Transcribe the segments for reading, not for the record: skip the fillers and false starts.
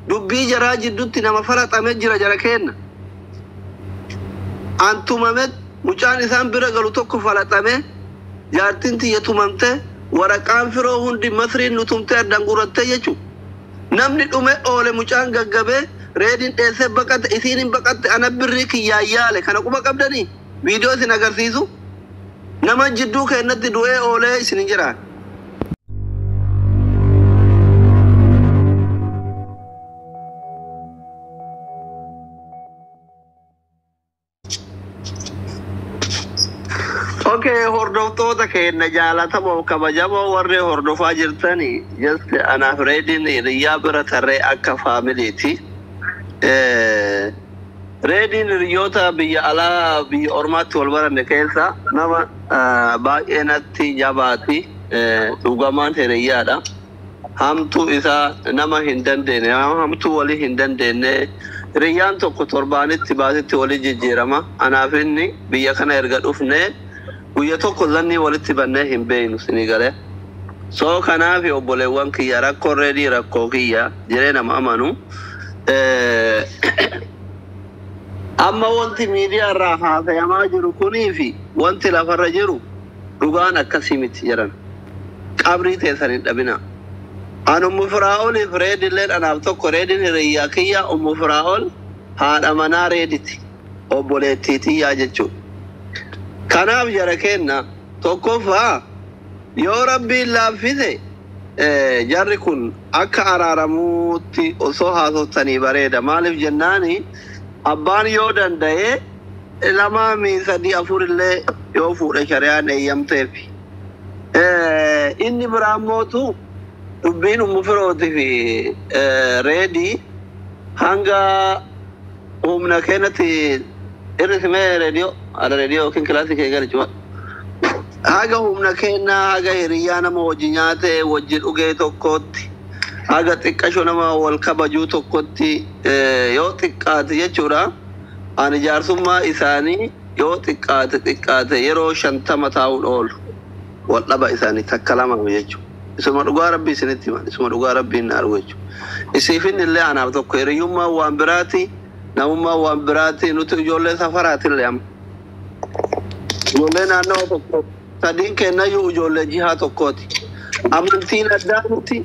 Dubbii jaraa jidduutti nama falaxame jira jara keenna. An tumame mucaan isaan bira galu tokko falaxame jaartiin tiyya tumamte waraqaan firoo hundi masriin nu tumte addaan guratte jechuudha. Namni dhume oole mucaan gaggabee reediin dheessee baqate isiin hin baqatte ana birrii kiyyaan yaale kana quba qabdanii viidiyoo isin agarsiisu nama jidduu keennatti du'ee oolee isin hin jiraan. Okay, hordoftoota keenya jaalatamoo kabajamoo warri hordofaa jirtani just anaaf reediin hiriyyaa bira tarree akka faamiliiti. Reediin hiriyoota biyya alaa biyya ormaatti wal baranne keessa nama baay'ee natti jabaati. Dhugamaan hiriyyaadha. Hamtuu isaa nama hin dandeenye, hamtuu walii hin dandeenye. Hiriyyaan tokko torbaanitti baasitti walii jijjiirama. Anaaf inni biyya kana erga dhufnee guyya tokko zannii walitti bannee hin beeknu sinii galee. Soo kanaaf obboleewwan kiyya rakkoo reedii rakkoo kiyya jiree nama amanu. Amma wanti miidiyaa irraa haasayamaa jiru kunii fi wanti lafarra jiru dhugaan akkasii miti jedhan. Qabrii teessan hin dhabina. An Ummu Firaa'oliif reedilleen anaaf tokko reediin hiriyyaa kiyya Ummu Firaa'ol haadha manaa reediti. Obboleettii tiyyaa jechuudha. Kanaaf jara kenna tokkoffaa yoo rabbiin laaffise jarri kun akka araaramuutti osoo haasoftanii bareeda. Maaliif jennaani abbaan yoo danda'e lamaa mi sadii afur illee yoo fuudhe shari'aan eeyyamteef. Inni biraan mootu dubbiin Ummu Firootii fi reedii hanga humna keenyatti irrisimee reediyoo ala reediyoo yookiin kilaasii kee gadi cuma. Haga humna kennaa haga hiriyyaa nama wajji nyaatee wajji dhugee tokkotti haga xiqqasho nama wal kabajuu tokkotti yoo xiqqaate jechuudha. Ani jaarsummaa isaanii yoo xiqqaate xiqqaate yeroo 50 taa'uun oolu wal dhaba isaanii takka lama jechuudha. Isuma dhugaa rabbii isinitti hima. Isuma dhugaa rabbiin na argu jechuudha. Isiifin illee anaaf tokko hiriyyummaa waan biraati namummaa waan biraati nuti ijoollee safaraatillee amma. Ijoollee naannoo tokko sadiin kennayyuu ijoollee jihaa tokkooti. Amantiin addaa miti,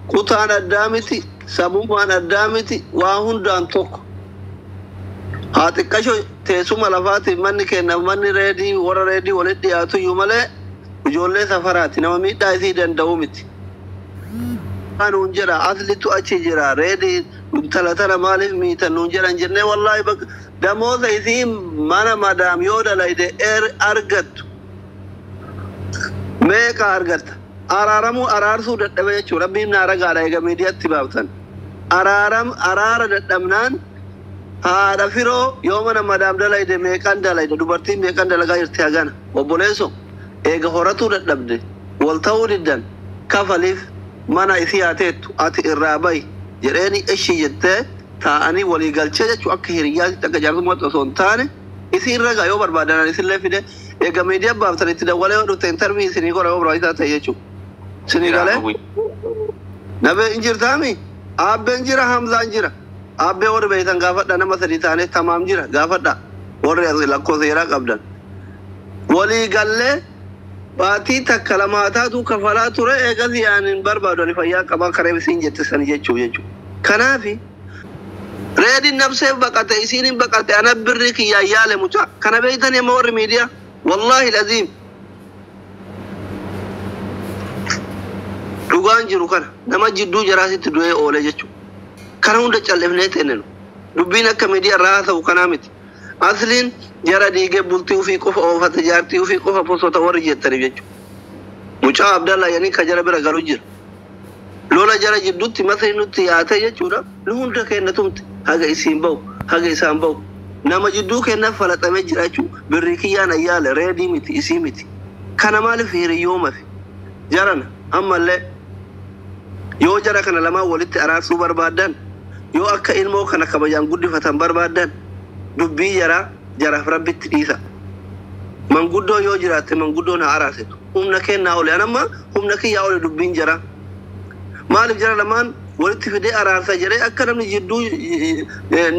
kutaan addaa miti, sabummaan addaa miti, waa hundaan tokko. Haa xiqqasho teessuma lafaatiif manni kenna manni reedii warra reedii walitti dhiyaatu iyyuu malee ijoollee safaraati nama miidhaa isii danda'u miti. Nuun jedha aslitu achi jira reedii intala tana maaliif miitan nuun jedhan jennee wallaahi bakka damooza isii mana madaam yoo dalayde argattu meeqa argatta araaramuu araarsuu dadhabe jechuudha rabbiin naa ragaadha eega miidiyaatti baaftan araaram araara dadhabnaan haadha firoo yoo mana madaam dalayde meeqan dalayde dubartiin meeqan dalagaa jirti hagana obboleesso eega horatuu dadhabde wal ta'uu diddan kafaliif mana isii haa teettu ati irraa bahi jedheeni ishii jettee taa'anii walii galchee jechuu akka hiriyyaatti akka jaarsummaatti osoo hin taane isiin ragaa yoo barbaadan isinillee fide eega miidiyaa baaftan itti dawwalee yoo dhufte intarvii isinii godha yoo barbaachisaa ta'e jechuudha. Isinii galee nabee hin jirtaami aabbeen jira Hamzaan jira aabbee warri beektan gaafadha nama sadii taanee tamaam jira gaafadha warri lakkoofsa seeraa qabdan. Walii gallee baatii takka lamaa taatu kafalaa ture eegas yaanin barbaadu ani fayyaa qabaa karee isiin jette sani jechuu jechuudha. Kanaafi reediin nabsee baqate isiin hin baqate ana birrii kiyyaan yaale mucaa kana beeytanii amma warri miidiyaa wallaahi laziim dhugaan jiru kana nama jidduu jaraasitti du'ee oole jechuudha. Kana hunda callifnee teennenu dubbiin akka miidiyaa irraa haasa'u kanaa miti. Asliin jara diigee bultii ofii qofa oofate jaartii ofii qofa posota warri jettaniif jechuudha. Mucaa Abdallaa yani ka jara bira galu jira. Lola jara jidduutti masri nutti yaate jechuudha. Nu hunda keenya tumte haga isiin bahu haga isaan bahu. Nama jidduu keenya falaxamee jira jechuudha. Birrii kiyyaan ayyaale reedii miti isii miti. Kana maaliif hiriyyooma fi jarana ammallee yoo jara kana lamaan walitti araarsuu barbaadan yoo akka ilmoo kana kabajaan guddifatan barbaadan dubbii jaraa jaraaf rabbitti dhiisa. Manguddoo yoo jiraatte manguddoon haa araarsitu. Humna kennaa ole anamma humna kiyyaa ole dubbiin jaraa. Maaliif jara lamaan walitti fidee araarsa jedhee akka namni jidduu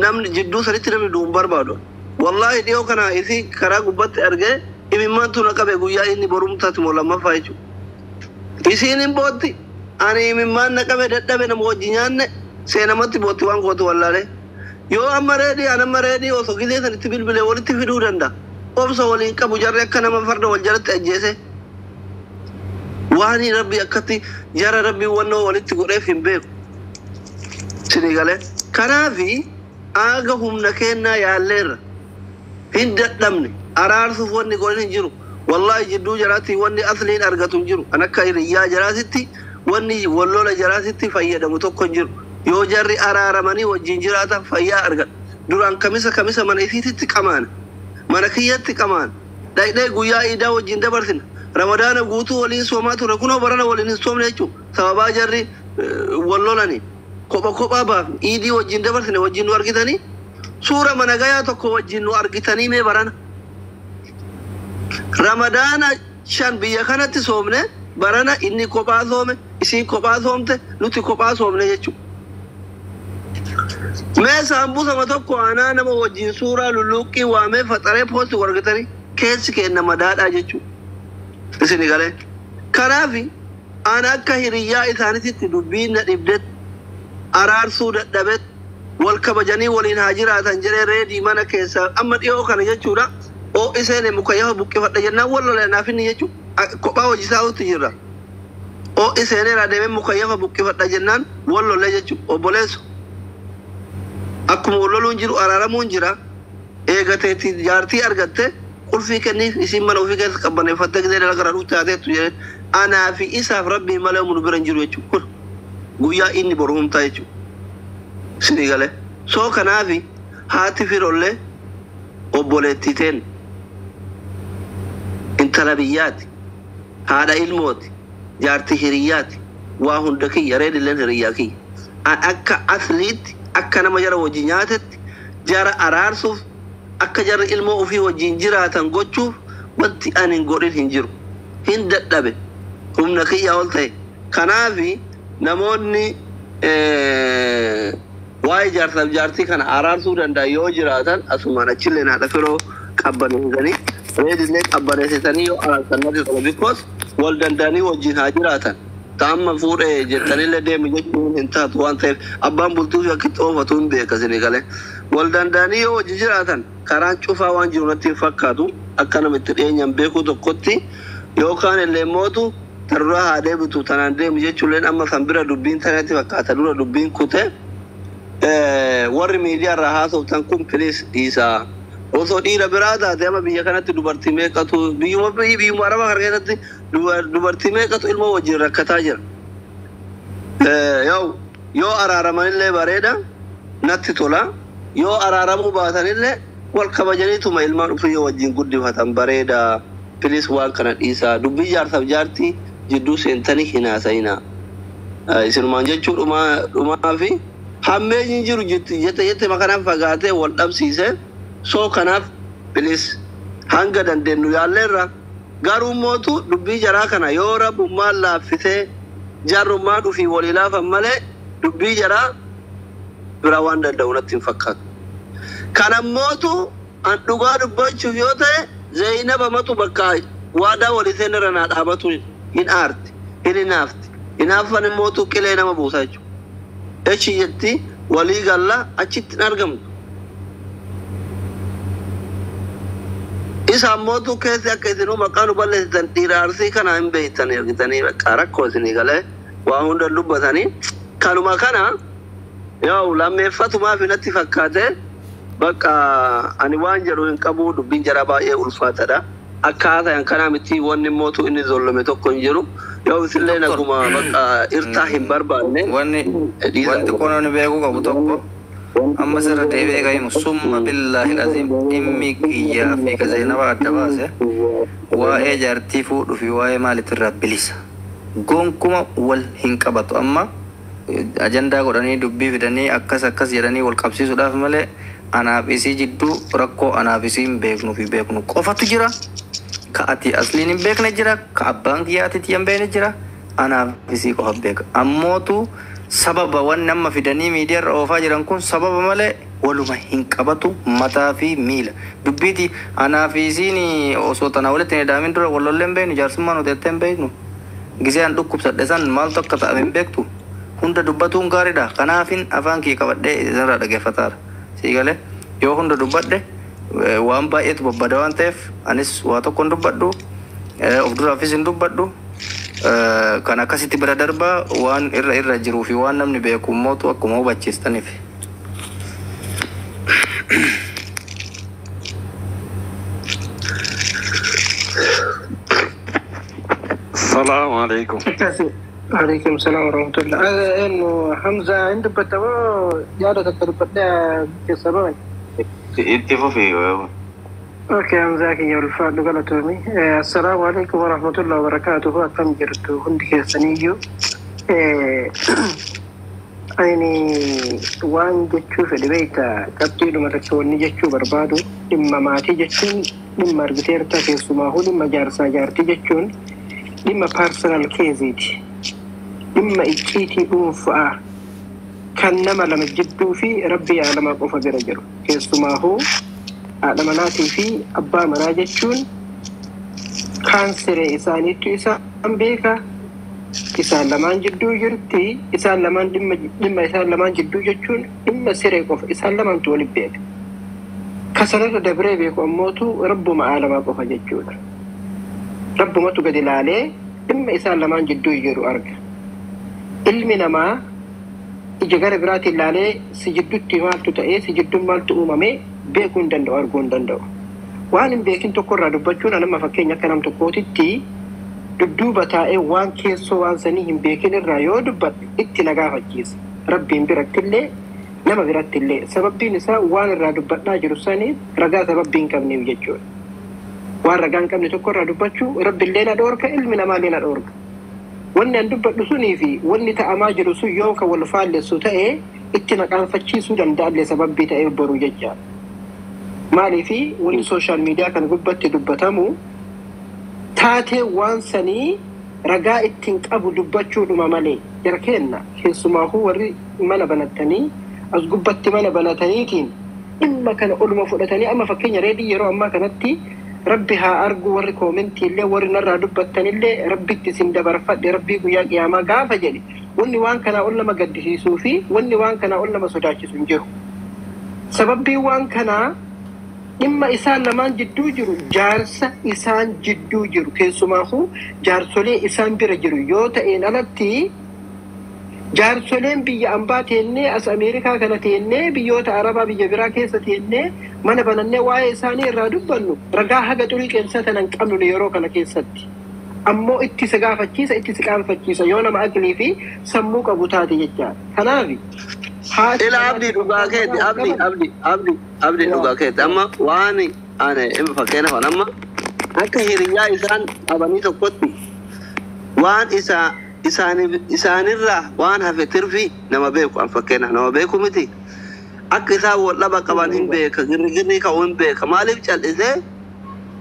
namni jidduu sanitti namni du'u hin barbaadu. Wallaahi dhiyoo kana isii karaa gubbatti argee imimmaantu na qabe guyyaa inni borumtaati moo lammaffaa jechuudha. Isiin hin bootti ani imimmaan na qabe dadhabe nama wajji nyaanne seenamatti bootti waan gootu wallaalee. Yoo amma reedii an amma reedii osoo gizee sanitti bilbilee walitti fiduu danda'a. Obsa waliin qabu jarri akka nama farda wal jalatti ajjeese. Waan rabbi akkatti jara rabbi wannoo walitti godheef hin beeku. Sinii galee. Kanaafi aaga humna kennaa yaalleerra. Hin dadhabne araarsuuf wanni godhan hin jiru. Wallaahi jidduu jaraatti wanni asliin argatu hin jiru. An akka hiriyyaa jaraatitti wanni wallola jaraatitti fayyadamu tokko hin jiru. Yoo jarri araaramanii wajjin jiraatan fayyaa argata. Duraan kamisa kamisa mana isiititti qamaana. Mana kiyyatti qamaana. Dhaqnee guyyaa iidaa wajjin dabarsina. Ramadaana guutuu waliin soomaa ture kunoo barana waliin hin soomne jechuudha. Sababaa jarri wal lolanii kopha kophaa baafne iidii wajjin dabarsine wajjin nu argitanii suura mana gayaa tokko wajjin nu argitanii mee barana. Ramadaana 5 biyya kanatti soomne barana inni kophaa soome isiin kophaa soomte nuti kophaa soomne jechuudha. Mee saambusama tokko aanaa nama wajjin suuraa lulluuqqii waamee faxaree poosti argitanii keessi kenna madaadhaa jechuudha. Isin galee. Kanaaf ana akka hiriyyaa isaaniitti dubbiin na dhibdetti araarsuu dadhabetti wal kabajanii waliin haa jiraatan jedhee reedii mana keessa amma dhiyoo kana jechuudha. Oo iseen mukayyafa buqqifadha jennaan wal lola naaf inni jechuudha. Kophaa hojii isaatti jirra. Oo iseeneera deemee mukayyafa buqqifadha jennaan wal lola jechuudha. Obboleessu. Akkuma wal loluun jiru araaramuun jira. Eegateetti jaartii argatte qulfii kenniif isiin mana ofii keessa qabbaneeffattee gisee dalagaa dhufte haateettu jedhee anaa fi isaaf rabbii malee nu bira hin jiru jechuudha. Guyyaa inni boru humtaa jechuudha. Sinii galee. Soo kanaafi haati firollee obboleettii teen intala biyyaati haadha ilmooti jaartii hiriyyaati waa hunda kiyya reedilleen hiriyyaa kiyya. An akka asliitti akka nama jara wajji nyaatetti jara araarsuuf akka jarri ilmoo ofii wajjin jiraatan gochuuf wanti ani hin godhin hin jiru. Hin dadhabe humna kiyya ol ta'e. Kanaafi namoonni waa'ee jaarsaaf jaartii kana araarsuu danda'an yoo jiraatan asumaan achillee haadha firoo qabbaneessanii reedillee qabbaneessanii yoo araarsan natti tola. Because wal danda'anii wajjin haa jiraatan. Ta'amma fuudhee jettanillee deemi jechuun hin taatu waan ta'eef abbaan bultuu fi akkitti oofatu hin beeka isinii galee. Wal danda'anii yoo wajjin jiraatan karaan cufaa waan jiru natti hin fakkaatu akka nama itti dhiyeenyaan beekuu tokkotti yookaan illee mootu tarraa haa deebitu tanaan deemu jechuulleen amma san bira dubbiin tanatti fakkaata dura dubbiin kute warri miidiyaa irraa haasoftan kun please dhiisaa. Osoo dhiira biraa taate amma biyya kanatti dubartii meeqatu biyyuma biyyuma araba kana keessatti dubartii meeqatu ilmoo wajjin rakkataa jira. Yoo araaramanillee bareeda natti tola. Yoo araaramuu baatanillee wal kabajaniituma ilmaan ofii yoo wajjin guddifatan bareeda. Please waan kana dhiisaa. Dubbii jaarsaaf jaartii jidduu seentanii hin haasa'inaa. Isinumaan jechuu dhumaa fi hammeenyi jiru jette jette kanaaf fagaatee wal dhabsiise. Soo kanaaf please hanga dandeenyu yaalleerra. Garuu mootu dubbii jaraa kana yoo rabbummaan laaffisee jaarrummaan ofii walii laafan malee dubbii jaraa biraa waan danda'u natti hin fakkaatu. Kanammootu an dhugaa dubbachuuf yoo ta'e Zainaba matu bakka waadaa walii seenirra naa dhaabatu hin aarti, hin hinaafti. Hinaaffan immootu qilee nama buusa jechuudha. Echi jetti walii galla achitti hin argamtu. Isa ammootu keessi akka isinuu maqaa nu balleessitan dhiira arsii kana hin beektanii argitanii bakka rakkoo isinii galee waa hunda dubbatanii. Kanuma kana yoo lammeeffatumaaf natti fakkaate bakka ani waan jedhu hin qabu dubbiin jara baay'ee ulfaatadha. Akka haasayan kanaa miti wanni mootu inni zollome tokko hin jiru. Yoo isillee naguma bakka irtaa hin barbaanne. Wanni wanti qonoon beekuu qabu tokko amma sirra deebi'ee kan himu summa billaahi aziim dhimmi kiyyaa fi ka Zeenabaa adda baase waa'ee jaartii fuudhuu fi waa'ee maaliitirraa bilisa. Gonkuma wal hin qabatu amma ajandaa godhanii dubbii fidanii akkas akkas jedhanii wal qabsiisuudhaaf malee anaaf isii jidduu rakkoo anaaf isii hin beeknu fi beeknu qofatu jira. Ka ati asliin hin beekne jira, ka abbaan kiyyaatitti hin beekne jira. Anaaf isii qofa beeka. Ammootu sababa wanni amma fidanii miidiyaarra oofaa jiran kun sababa malee waluma hin qabatu mataa fi miila. Dubbiiti anaa fi isiin osoo tanaa walitti hin hidhaamin dura wal lollee hin beeknu, jaarsummaa nuti jettee hin beeknu. Gisee an dhukkubsadhe san maaltu akka ta'ame hin beektu. Hunda dubbatuun gaariidha. Kanaafin afaan kiyya qabadhee isinirraa dhaggeeffataara. Sii galee yoo hunda dubbadhe waan baay'eetu babbada waan ta'eef anis waa tokko hin dubbadhu, of duraafis hin dubbadhu. Kan akkasitti bira darbaa waan irra irra jiruu fi waan namni beeku immootu akkuma hubachiistaniif. السلام عليكم. عليكم السلام ورحمة الله. إنه حمزة عند بتوا جادة تربطنا كسبب. Itti fufi. Okay, حمزة كي يولفا قالتوني. السلام عليكم ورحمة الله وبركاته. أكم جرتو هندي كسنيو. Ani waan jechuu fedhe beekta, qabxiidhuma takka wanni jechuu barbaadu dhimma maatii jechuun, dhimma argiteerta, keessumaahuu dhimma jaarsaa jaartii jechuun dhimma personal caseiiti. Dhimma icciitii dhuunfaa kan nama lama jidduu fi rabbii aalamaa qofa bira jiru. Keessumaahuu haadha manaatii fi abbaa manaa jechuun kaan siree isaaniittu isaan beeka. Isaan lamaan jidduu jirti. Isaan lamaan dhimma isaan lamaan jidduu jechuun dhimma siree qofa isaan lamaantu waliin beeka. Kasanirra dabree beeku ammootu rabbuma aalamaa qofa jechuudha. Rabbumatu gadi ilaalee dhimma isaan lamaan jidduu jiru arga. Ilmi namaa ija gara biraatiin ilaalee si jidduutti maaltu ta'ee, si jidduun maaltu uumame beekuu hin danda'u, arguu hin danda'u. Waan hin beekin tokkorraa dubbachuun anama fakkeenya akka nam tokkootitti dudduuba taa'ee waan keessoo waan sanii hin beekin irraa yoo dubbadhe itti na gaafachiisa. Rabbiin birattillee nama birattillee, sababbiin isaa waan irraa dubbadhaa jiru saniif ragaa sababbii hin qabneef jechuudha. Waan ragaa hin qabne tokko irraa dubbachuu rabbillee na dhoorka, ilmi namaallee na dhoorka. Wanni an dubbadhu sunii fi wanni ta'amaa jiru sun yoo kan wal faallessu ta'e itti na qaanfachiisuu danda'allee sababbii ta'eef boruu jechaadha. Maaliifi wanni social media kana gubbatti dubbatamu taatee waan sanii ragaa ittiin qabu dubbachuudhuma malee jara kenna, keessumaahuu warri mana banattanii as gubbatti mana banataniitiin dhimma kana oluma fudhatanii amma fakkeenya reedii yeroo ammaa kanatti rabbi haa argu, warri commentii illee warri narraa dubbattanillee rabbitti isin dabarfadhe. Rabbii guyyaa qiyaamaa gaafa jedhe wanni waan kanaa ol nama gaddisiisuu fi wanni waan kanaa ol nama sodaachisu hin jiru. Sababbii waan kanaa dhimma isaan lamaan jidduu jiru, jaarsa isaan jidduu jiru, keessumaafuu jaarsolee isaan bira jiru yoo ta'een alatti, jaarsoleen biyya ambaa teennee, as Ameerikaa kana teennee, biyyoota Arabaa biyya biraa keessa teennee mana banannee waa'ee isaanii irraa dubbannu ragaa haga xurii qeensaa tanan qabnu yeroo kana keessatti. Ammoo itti si gaafachiisa, itti si qaanfachiisa yoo nama aqlii fi sammuu qabu taate jechaadha. Kanaaf haati Ila Abdii, dhugaa keeti. Abdii, Abdii, Abdii, Abdii, dhugaa keeti. Amma waan ani fakkeenyaaf amma akka hiriyyaa isaan qabanii tokkotti waan isa isaanirraa waan hafe tirfi nama beeku, an fakkeenyaaf nama beeku miti. Akka isaan wal dhaba qaban hin beeka, girgirrii ka'uu hin beeka. Maaliif cal'isee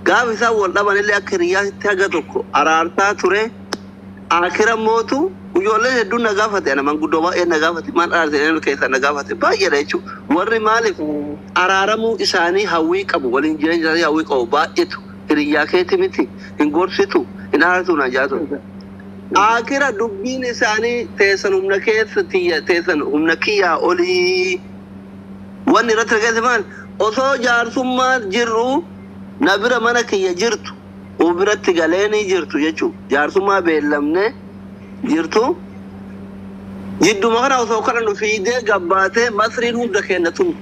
gaaf isaan wal dhaban illee akka hiriyyaatti haga tokko araartaa ture? Akira mootu ijoolleen hedduun na gaafate, ana manguddoo baay'ee na gaafate, maal araarte eenyu keessa na gaafate baay'eedha jechuudha. Warri maaliif araaramuu isaanii hawwii qabu, waliin jireenya isaanii hawwii qabu baay'eetu hiriyyaa keeti miti, hin gorsitu, hin aartu na jaatu. Akira dubbiin isaanii teessan humna keessa tiyya, teessan humna kiyyaa olii. Wanni irratti argate maal, osoo jaarsummaa jirru na bira mana kiyya jirtu, of biratti galeenii jirtu jechuudha. Jaarsummaa beellamne jirtu. Jidduma kana osoo kana nu fiidee gabbaatee masriin hunda kenna tun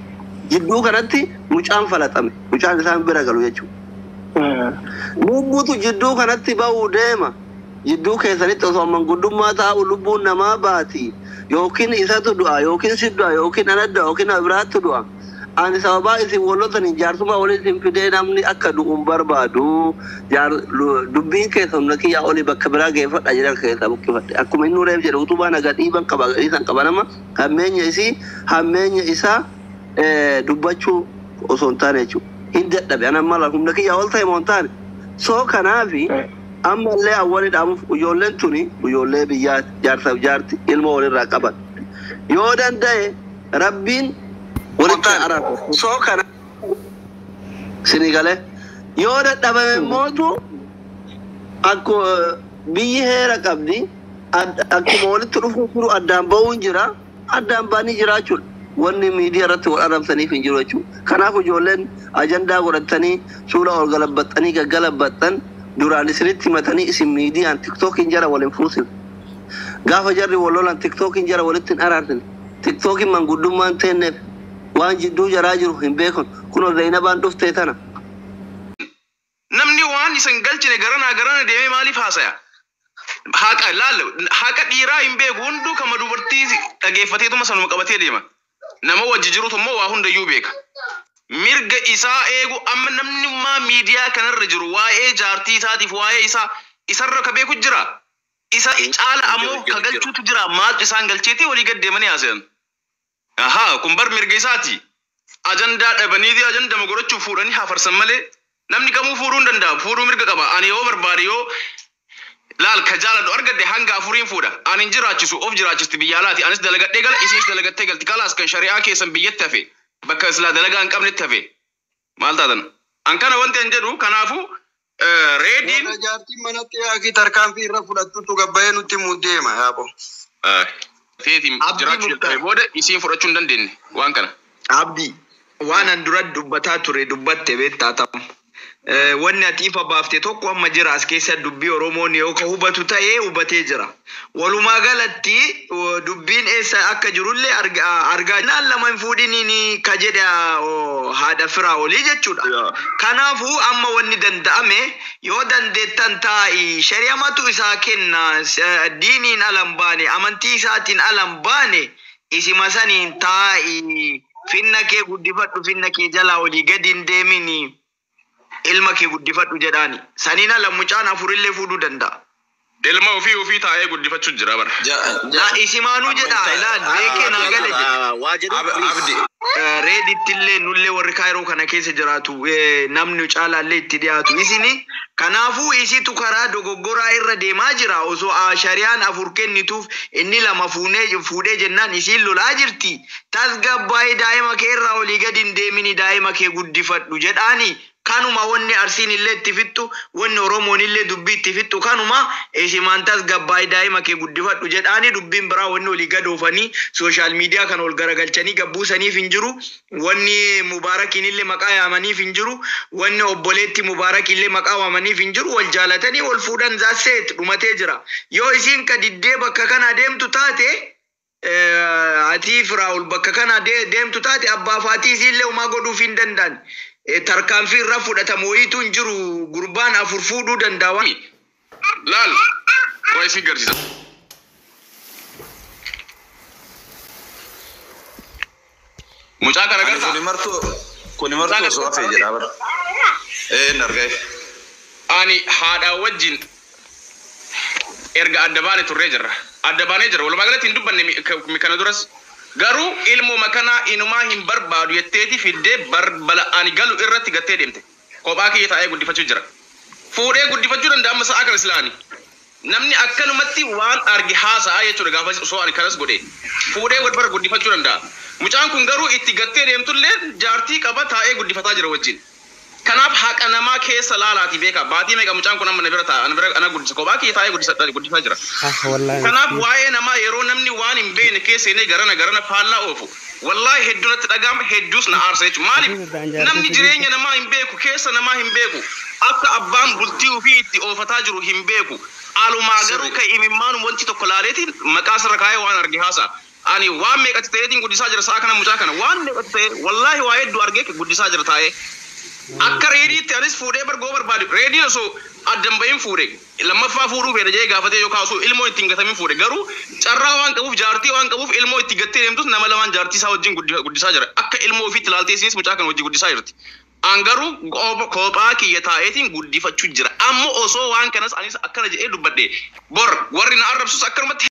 jidduu kanatti mucaan falaxame, mucaan isaan bira galu jechuudha. Lubbuutu jidduu kanatti ba'uu deema. Jidduu keessanitti osoo manguddummaa taa'u lubbuun namaa baati. Yookiin isatu du'a, yookiin si du'a, yookiin ana du'a, yookiin nama biraatti du'a. Ani sababaa isin wallotaniin jaarsummaa waliin isin fidee namni akka du'u hin barbaadu. Dubbiin keessa humna kiyyaa olii, bakka biraa geeffadha jedhan keessaa buqqifadhe. Akkuma inni reef jedhe utubaa nagaa dhiiban qaba, gadhiisan qaba, nama hammeenya isii hammeenya isaa dubbachuu osoo hin taane jechuudha. Hin dadhabe, ana mala humna kiyyaa ol ta'e moo hin taane. So kanaafi Ammallee awwali dhaamuuf ijoolleen tuni ijoollee biyyaa jaarsaaf jaarti ilma walirraa qaban. Yoo danda'e rabbiin walitti araarsa. Soo kana isinii galee yoo dadhabame mootu akku biyyi heera qabdi akkuma walitti dhufuu jiru addaan ba'uun jira addaan ba'anii jiraachuudha. Wanni miidiyaa irratti wal arrabsaniif hin jiru jechuudha. Kanaaf ijoolleen ajandaa godhatanii suura ol galabbaxanii gaggalabbaxan duraan isinitti himatanii isin miidiyaan tiktookiin jara wal hin fuusin. Gaafa jarri wal lolan tiktookiin jara walitti hin araarsin. Tiktookiin manguddummaan teenneef waan jidduu jaraa jiru hin beekun. Kun Zainabaan dhuftee tana. Namni waan isin galchine garanaa garana deemee maaliif haasaya? Haqa laal, haqa dhiiraa hin beeku, hunduu kama dubartii dhageeffateetuma sanuma qabatee deema. Nama wajji jirutu immoo waa hundayyuu beeka. Mirga isaa eegu. Amma namni maa miidiyaa kanarra jiru waa'ee jaartii isaatiif waa'ee isaa isarra ka beeku jira. Isa caala ammoo ka galchuutu jira, maaltu isaan galcheetii walii gad deemanii haasayan. Ahaa, kun bar mirga isaati. Ajandaa dhabaniiti ajandama godhachuuf fuudhanii hafarsan malee namni kamuu fuudhuu hin danda'a. Fuudhuu mirga qaba. Ani yoo barbaade, yoo laal ka jaaladhu argadde, hanga afuriin fuudha. Ani hin jiraachisu, of jiraachisti biyya alaati. Anis dalagadhee gala, isinis dalagattee galti. Kalaas, kan shari'aa keessan biyyatti hafe, bakka silaa dalagaa hin qabnetti hafe. Maal taatan? An kana wanti an jedhu kanaafuu reediin Warra jaartiin manatti yaakii tarkaanfii irra fudhattutu gabbayee nutti deema yaabo. Teetiin Abdii jiraachuu Muktaar. jalqabe booda isiin fudhachuu hin dandeenye waan kana. Abdii, waan an dura dubbataa ture dubbatte beektaa ta'u. Wanni ati ifa baafte tokko amma jira as keessa, dubbii Oromoon yoo ka hubatu ta'ee hubatee jira. Walumaa galatti dubbiin eessa akka jirullee argaa naan lama hin fuudhiniin ka jedhe haadha firaa olii jechuudha. Kanaafuu amma wanni danda'ame, yoo dandeettan taa'i, shari'amatu isaa kenna, diiniin alan baane, amantii isaatiin alan baane, isima saniin taa'i, finna kee guddifadhu, finna kee jalaa olii gadi hin deemini, ilma kee guddifadhu jedhaani. Saniin ala mucaan afurillee fuudhuu danda'a. Ilma ofii ofii taa'ee guddifachuu jira bara. Na isimaanuu jedha, ilaal beekee naa gale jedha. Waa jedhu. Abdi. Reedittillee nullee warri kaayiroo kana keessa jiraatu, namni caalaallee itti dhiyaatu isini. Kanaafuu isitu karaa dogoggoraa irra deemaa jira. Osoo shari'aan afur kennituuf inni lama fuunee fuudhee jennaan isiin lolaa jirti. Tasgabbaa'ee daa'ima kee irraa olii gadi hin deemini, daa'ima kee guddifadhu jedhaani. Kanuma wanni Arsiin illee itti fixxu, wanni Oromoon illee dubbii itti fixxu kanuma, isimaan tasgabbaa'ee daa'ima kee guddifadhu jedhaani. Dubbiin biraa wanni olii gad oofanii social media kan ol garagalchanii gabbuusaniif hin jiru. Wanni Mubaarakiin illee maqaa yaamaniif hin jiru. Wanni obboleetti Mubaarak illee maqaa waamaniif hin jiru. Wal jaalatanii wal fuudhan, zaaseet dhumatee jira. Yoo isiin ka diddee bakka kana deemtu taate, ati Firaa'ul bakka kana deemtu taate, abbaa faatii isiillee homaa godhuuf hin danda'an. Tarkaanfii irra fudhatamu wayiitu hin jiru, gurbaan afur fuudhuu danda'a waan. Laal, waa isin garsiisa. Mucaa kana Ani gartaa? Kuni martuu osoo hafee jedha bara. Ee, hin argee. Ani haadha wajjin erga adda baane turree jirra. Adda baanee jirra. Walumaa galatti hin dubbanne kana duras. Garuu ilmoo makanaa inumaa hin barbaadu jetteeti fiddee barbala ani galu irratti gattee deemte. Kophaa kiyya taa'ee guddifachuu jira. Fuudhee guddifachuu danda'a amma sa'a kana silaani. Namni akkanumatti waan arge haasa'a jechuudha gaafa osoo ani kanas godhe. Fuudhee wal bara guddifachuu danda'a. Mucaan kun garuu itti gattee deemtullee jaartii qaba, taa'ee guddifataa jira wajjin. Kanaaf haqa namaa keessa laalaati beeka. Baatii meeqa mucaan kun amma na bira taa'a, na bira ana guddisa. Kophaa kiyya taa'ee guddifaa jira. Ah, wallahi. Kanaaf waa'ee namaa yeroo namni waan hin beekne keessa seenee garana garana faallaa oofu, wallaahi hedduu natti dhaga'ama, hedduus na aarsa jechuudha. Maaliif namni jireenya namaa hin beeku, keessa namaa hin beeku, akka abbaan bultii ofii itti oofataa jiru hin beeku. Alumaa garuu kan imimmaan wanti tokko laaleetiin maqaa sirra kaayee waan arge haasa. Ani waan meeqatti ta'eetiin guddisaa jira sa'a kana mucaa kana, waan meeqatti ta'e, wallaahi waa hedduu argee guddisaa jira taa'ee. Akka reediitti anis fuudhee bargoo barbaadu. Reediin osoo addan bahin fuudhe, lammaffaa fuudhuu fedha jedhee gaafatee yookaan osoo ilmoo ittiin gatamin fuudhe, garuu carraa waan qabuuf, jaartii waan qabuuf, ilmoo itti gattee deemtus nama lamaan jaartii isaa wajjin guddisaa jira. Akka ilmoo ofiitti ilaaltee isinis mucaa kana wajjin guddisaa jirti. An garuu kophaa kiyya taa'eetiin guddifachuu jira. Ammoo osoo waan kanas anis akkana jedhee dubbadhe, bor warri na arrabsus akkanumatti.